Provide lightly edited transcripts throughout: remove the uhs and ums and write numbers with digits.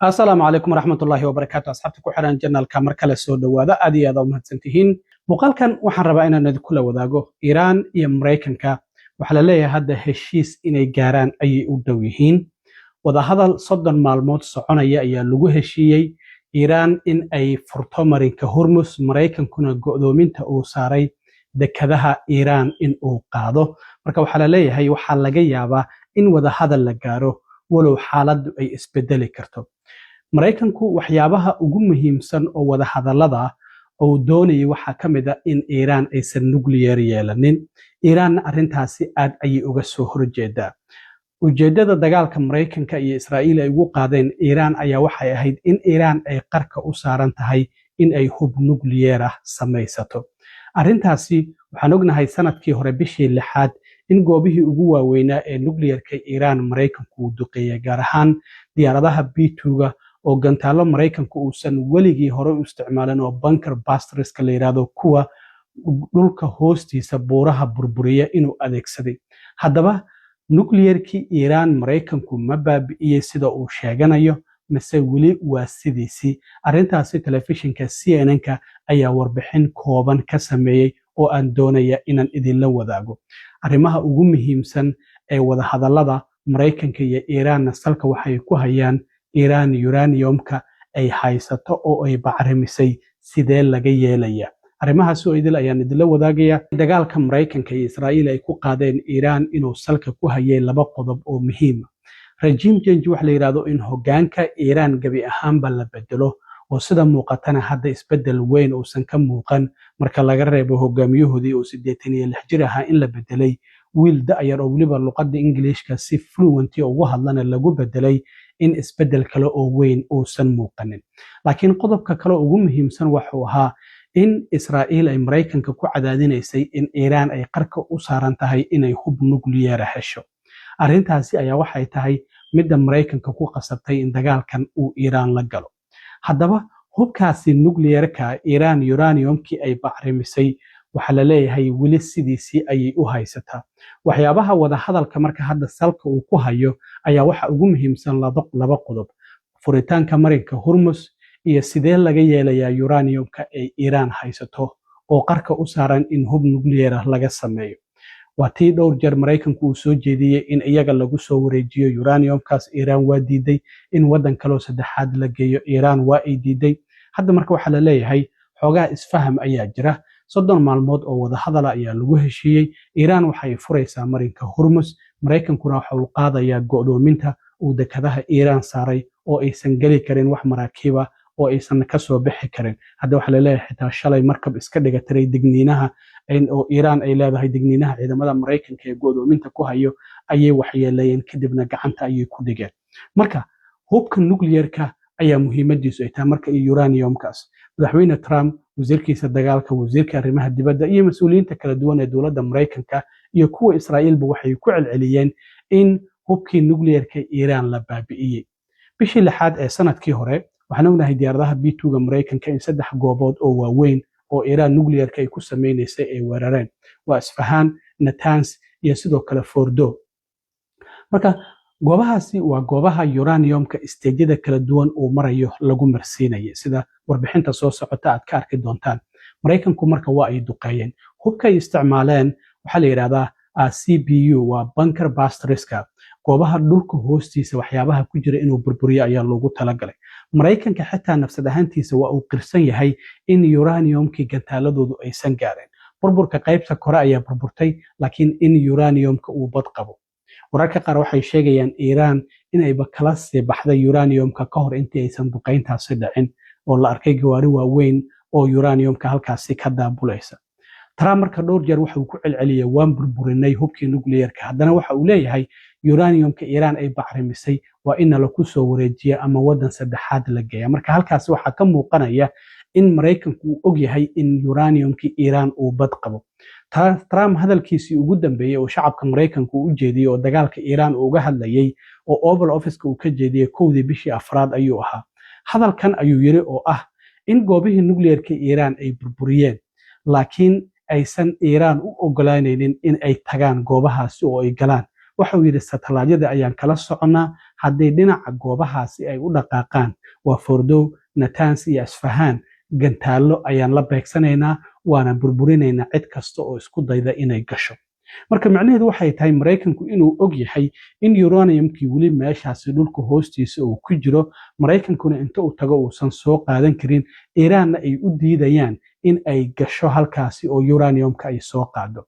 Asalaamu calaykum waraxmatullaahi wabarakaatu. Asxaabta ku xiran channelka, mar kale soo dhowaada. Aad iyo aad u mahadsantihiin. Muuqaalkan waxaan rabaa inaan idinkula wadaago Iiraan iyo Maraykanka. Waxaa la leeyahay hadda heshiis inay gaaraan ayay u dhow yihiin. Wadahadal 30 maalmood soconaya ayaa lagu heshiiyey Iiraan in ay furto marinka Hormus, Maraykankuna go'doominta uu saaray dekadaha Iiraan in uu qaado. Marka waxaa la leeyahay waxaa laga yaabaa in wadahadal la gaaro, walow xaaladdu ay isbedeli karto. Maraykanku waxyaabaha ugu muhiimsan oo wadahadallada uu doonayay waxaa ka mid ah in Iiraan aysan nuclear yeelanin. Iiraanna arrintaasi aad ayay uga soo horjeedaa. Ujeeddada dagaalka Maraykanka iyo Israa'iil ay ugu qaadeen Iiraan ayaa waxay ahayd in Iiraan ay qarka u saaran tahay in ay hub nuclear ah samaysato. Arrintaasi waxaan ognahay sanadkii hore bishii lixaad in goobihii ugu waaweynaa ee nuclearka Iiraan Maraykanku uu duqeeyay, gaar ahaan diyaaradaha B-2-ga oo gantaallo Maraykanku uusan weligii hore u isticmaalin oo bunker busterska la yidhaahdo, kuwa dhulka hoostiisa buuraha burburiya, inuu adeegsaday. Haddaba nuclearkii Iiraan Maraykanku ma baabi'iyey sida uu sheeganayo, mise weli waa sidiisii? Arrintaasi telefishinka CNN-ka ayaa warbixin kooban ka sameeyey oo aan doonaya inaan idinla wadaago. Arrimaha ugu muhiimsan ee wadahadallada Maraykanka iyo Iiraanna salka waxay ku hayaan Iiraan uraniumka ay haysato oo ay bacrimisay sidee laga yeelaya. Arrimahaas oo idil ayaan idinla wadaagaya. Dagaalka Maraykanka iyo Israa'iil ay ku qaadeen Iiraan inuu salka ku hayay laba qodob oo muhiima: regime change waxa la yidhahdo, in hoggaanka Iiraan gebi ahaanba la bedelo, oo sida muuqatana hadda isbeddel weyn uusan ka muuqan, marka laga reebo hogaamiyahoodii oo 86 jir ahaa in la bedelay, wiil da'yar oo weliba luqadda Ingiliishka si fluent ugu hadlana lagu bedelay, in isbeddel kale oo weyn uusan muuqanin. Laakiin qodobka kale ugu muhiimsan wuxuu ahaa in Israa'iil ay Maraykanka ku cadaadinaysay in Iiraan ay qarka u saaran tahay inay hub nuclear ah hesho. Arrintaasi ayaa waxay tahay midda Maraykanka ku qasabtay in dagaalkan uu Iiraan la galo. Haddaba hubkaasi nuclearka, Iiraan uraniumkii ay bacrimisay, waxaa la leeyahay weli sidiisii ayay u haysataa. Waxyaabaha wadahadalka marka hadda salka uu ku hayo ayaa waxa ugu muhiimsan laba qodob: furitaanka marinka Hormus iyo sidee laga yeelayaa uraniumka ay Iiraan haysato oo qarka u saaran in hub nuclear ah laga sameeyo. Waa tii dhowr jeer Maraykanku uu soo jeediyey in iyaga lagu soo wareejiyo uraniumkaas. Iiraan waa diiday. In waddan kaloo saddexaad la geeyo, Iiraan waa ay diiday. Hadda marka waxaa la leeyahay xoogaa isfaham ayaa jira. 30 maalmood oo wadahadala ayaa lagu heshiiyey. Iiraan waxay furaysaa marinka Hormus, Maraykankuna waxa uu qaadayaa go'doominta uu dekadaha Iiraan saaray oo aysan geli karin wax maraakiiba oo aysan kasoo bixi karin. Hadda waxaa laleeyahay xitaa shalay markab iska dhiga tiray digniinaha oo Iiraan ay leedahay, digniinaha ciidamada Maraykanka ee go'doominta ku hayo ayay waxyeeleeyeen, kadibna gacanta ayay ku dhigeen. Marka hubka nuclearka ayaa muhiimadiisu ay tahay marka iyo uraniumkaas. Madaxweyne Trump, wasiirkiisa dagaalka, wasiirka arrimaha dibadda iyo mas-uuliyiinta kala duwan ee dowladda Maraykanka iyo kuwa Israa'iilba waxay ku celceliyeen in hubkii nuclearka Iiraan la baabi'iyey. Bishii lixaad ee sanadkii hore waxaan ognahay diyaaradaha B-2-ga Maraykanka in saddex goobood oo waaweyn oo Iiraan nuclearka ay ku sameynaysay ay weerareen: waa Isfahaan, Natanz iyo sidoo kale Fordo. Marka goobahaasi waa goobaha uraniumka stageyada kala duwan uu marayo lagu marsiinaya, sida warbixinta soo socota aad ka arki doontaan. Maraykanku marka waa ay duqeeyeen. Hubka ay isticmaaleen waxaa la yidhahdaa CBU, waa bunker busterska, goobaha dhulka hoostiisa waxyaabaha ku jira inuu burburiyo ayaa loogu talagalay. Maraykanka xitaa nafsad ahaantiisa waa uu qirsan yahay in uraniumkii gantaaladoodu aysan gaareen. Burburka qaybta kore ayaa burburtay, laakiin in uraniumka uu bad qabo. Wararka qaar waxay sheegayaan Iiraan inayba kala sii baxday uraniumka ka hor intii aysan duqayntaasi dhicin, oo la arkay gawaari waaweyn oo uraniumka halkaasi ka daabulaysa. Trump marka dhowr jeer waxa uu ku celceliyay "waan burburinay hubkii nuclearka". Haddana waxa uu leeyahay uraniumka Iiraan ay bacrimisay waa in nala ku soo wareejiya ama waddan saddexaad la geeya. Marka halkaasi waxaa ka muuqanaya in Maraykanku uu og yahay in uraniumkii Iiraan uu bad qabo. Trump hadalkiisii ugu dambeeyey oo shacabka Maraykanku u jeediyey oo dagaalka Iiraan uu uga hadlayay oo Oval Officeka uu ka jeediyey 1dii bishii afraad ayuu ahaa. Hadalkan ayuu yiri oo ah in goobihii nuclearka Iiraan ay burburiyeen, laakiin aysan Iiraan u ogolaanaynin in ay tagaan goobahaasi oo ay galaan. Waxa uu yidhi, "Satellaytyada ayaan kala soconnaa. Haddii dhinaca goobahaasi ay u dhaqaaqaan, waa Fordow, Natanz iyo Asfahaan, gantaallo ayaan la beegsanaynaa, waana burburinaynaa cid kasta oo isku dayda inay gasho." Marka macnaheedu waxay tahay Maraykanku inuu og yahay in uraniumkii weli meeshaasi dhulka hoostiisa uu ku jiro, Maraykankuna inta uu tago uusan soo qaadan karin, Iiraanna ay u diidayaan in ay gasho halkaasi oo uraniumka ay soo qaado.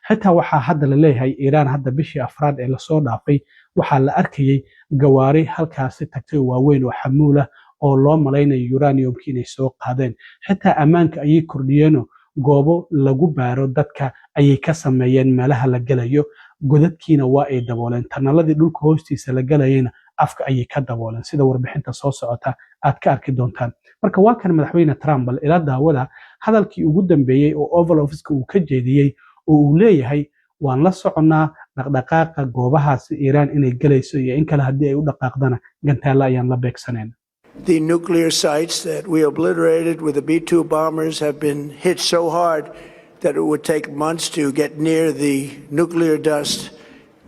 Xitaa waxaa hadda la leeyahay Iiraan hadda bishii afraad ee lasoo dhaafay waxaa la arkayey gawaari halkaasi tagtay oo waaweyn oo xamuulah oo loo malaynayo uraniumki inay soo qaadeen. Xitaa ammaanka ayay kordhiyeenoo goobo lagu baaro dadka ayay ka sameeyeen meelaha la gelayo, godadkiina waa ay dabooleen, tanaladii dhulka hoostiisa la gelayayna afka ayay ka dabooleen, sida warbixinta soo socota aad ka arki doontaan. Marka waa kan Madaxweyne Trump. Bal ila daawada hadalkii ugu dambeeyey oo Oval Officeka uu ka jeediyey oo uu leeyahay, "Waan la soconnaa dhaqdhaqaaqa goobahaasi Iiraan inay gelayso iyo in kale. Haddii ay u dhaqaaqdana, gantaalla ayaan la beegsanayna." The nuclear sites that we obliterated with the B 2 bombers have been hit so hard that it would take months to get near the nuclear dust,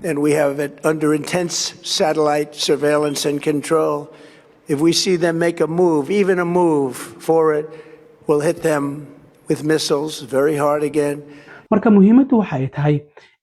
and we have it under intense satellite surveillance and control. If we see them make a move, even a move for it, we'll hit them with missiles very hard again. Marka muhiimaddu waxa ay tahay,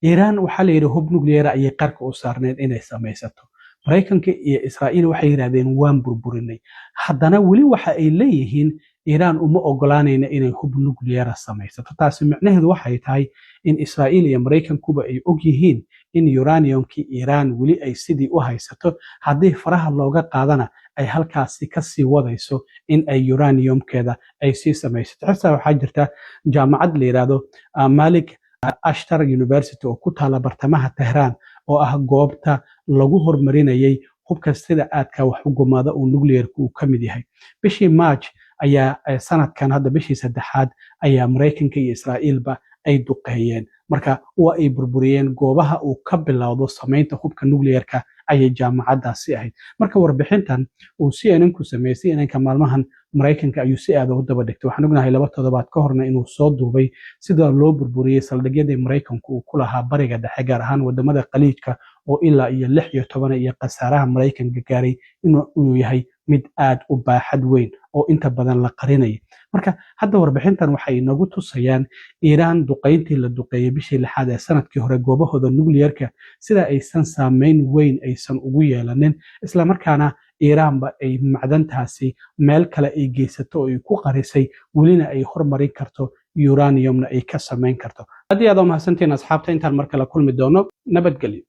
Iiraan waxaa la yidhi hub nuclear ayay qarka u saarneed inay samaysato. Maraykanka iyo Israa'iil waxay yidhahdeen, "Waan burburinay." Haddana weli waxa ay leeyihiin, "Iiraan uma ogolaanayna inay hub nuclear samaysato." Taasi micnaheedu waxay tahay in Israa'iil iyo Maraykankuba ay og yihiin in uraniumkii Iiraan weli ay sidii u haysato, haddii faraha looga qaadana ay halkaasi kasii wadayso in ay uraniumkeeda ay sii samaysato. Xitaa waxaa jirta jaamacad la yidhaahdo Malik Ashtar University oo ku taala bartamaha Tehraan, oo ah goobta lagu hormarinayay hubka sida aadka wax u gumaada uu nuclearku uu ka mid yahay. Bishii March ayaa sanadkan hadda, bishii saddexaad, ayaa Maraykanka iyo Israa'iilba ay duqeeyeen. Marka waa ay burburiyeen goobaha uu ka bilowdo samaynta hubka nuclearka ayay jaamacaddaasi ahayd. Marka warbixintan uu CNN ku sameeyey, CNN-ka maalmahan Maraykanka ayuu si aada u daba dhigtay. Waxaan ognahay 2 toddobaad ka horna inuu soo duubay sida loo burburiyey saldhigyadii Maraykanku uu ku lahaa Bariga Dhexe, gaar ahaan wadamada Khaliijka, oo ilaa iyo 16, iyo khasaaraha Maraykanka gaaray inuu yahay mid aad u baaxad weyn oo inta badan la qarinaya. Marka hadda warbixintan waxay inagu tusayaan Iiraan duqayntii la duqeeyey bishii lixaad ee sanadkii hore goobahooda nuclearka sida aysan saameyn weyn aysan ugu yeelanin, islamarkaana Iiraanba ay macdantaasi meel kale ay geysato oo ay ku qarisay, welina ay hormarin karto, uraniumna ay ka samayn karto. Aad iyo aad oo mahadsantiin asxaabta. Intaan mar kale kulmi doono, nabadgelyo.